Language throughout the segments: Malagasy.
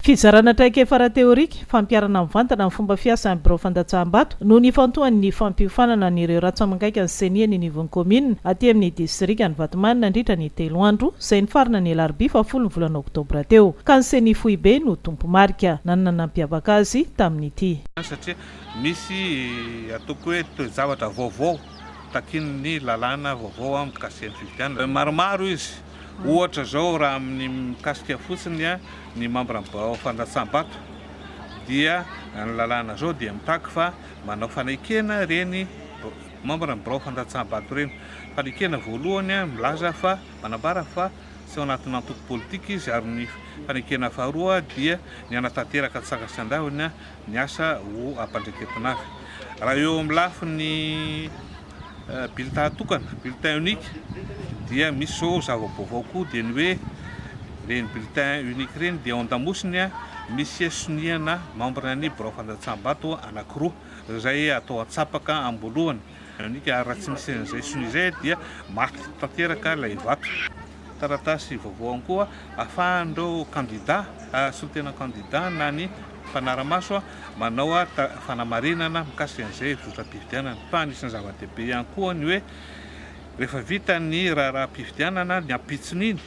Fizarana traikefa ara-teorika, fampiharana mivantana ny fomba fiasan'ny birao fandatsaham-bato no nifantohan'ny fampiofanana an'ireo ratsa-mangaika ny Ceni eny anivon'ny kaominina aty amin'ny distrikan'i Vatomandry nandritra ny 3 andro izay nifarana ny alarobia fahafolo ny volana oktobra teo ka ny Ceni foibe no tompo-marika nanana nampiavaka azy tamin'ity. Satria misy ataoko hoe toe-javatra vaovao takian'ny lalàna vaovao mikasika ny fifidianana. Maromaro izy. Ohatra izao raha amin'ny mikasika fotsiny ny mambra ny birao fandatsaham-bato dia ny lalàna izao dia mitaky fa manao fanekena ireny mambra ny birao fandatsaham-bato ireny. Fanekena voalohany milaza fa manambara fa tsy ao anatina antoko politika izy ary ny fanekena faharoa dia ny hanatanteraka antsaka sy andavany ny asa ho ampandraiketina avy. Raha eo amin'ny lafiny bulletin tokana, bulletin unique, dia misy izao zava-baovao koa dia ny hoe ireny bulletin unique ireny dia ao an-damosiny misy soniana membre ny birao fandatsaham-bato anankiroa izay atao antsapaka am-boalohany. Unique, ary raha tsy misy an'izay sonia izay dia maty tanteraka ilay vato. Taratasy vaovao ihany koa ahafahan'ireo kandida, solontena kandida na ny mpanara-maso manao fanamarinana mikasika an'izay zotram-pifidianana. Fa anisan'ny zava-dehibe ihany koa ny hoe rehefa vita ny raharaham-pifidianana ny ampitson'iny,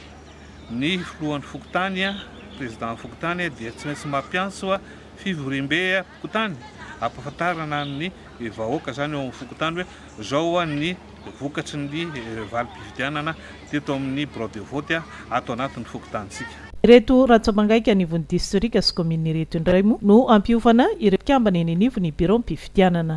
ny filohan'ny fokontany, président fokontany dia tsy maintsy mampiantso fivoriambe fokontany ampahafantarana ny vahoaka izany eo amin'ny fokontany hoe izao ny vokatry ny valim-pifidianana teto amin'ny birao de vote ato anatin'ny fokontanintsika. Ireto rantsamangaika anivon'ny distrika sy kaominina ireto indray moa no hampiofana ireo mpikambana eny anivon'ny biraom-pifidianana.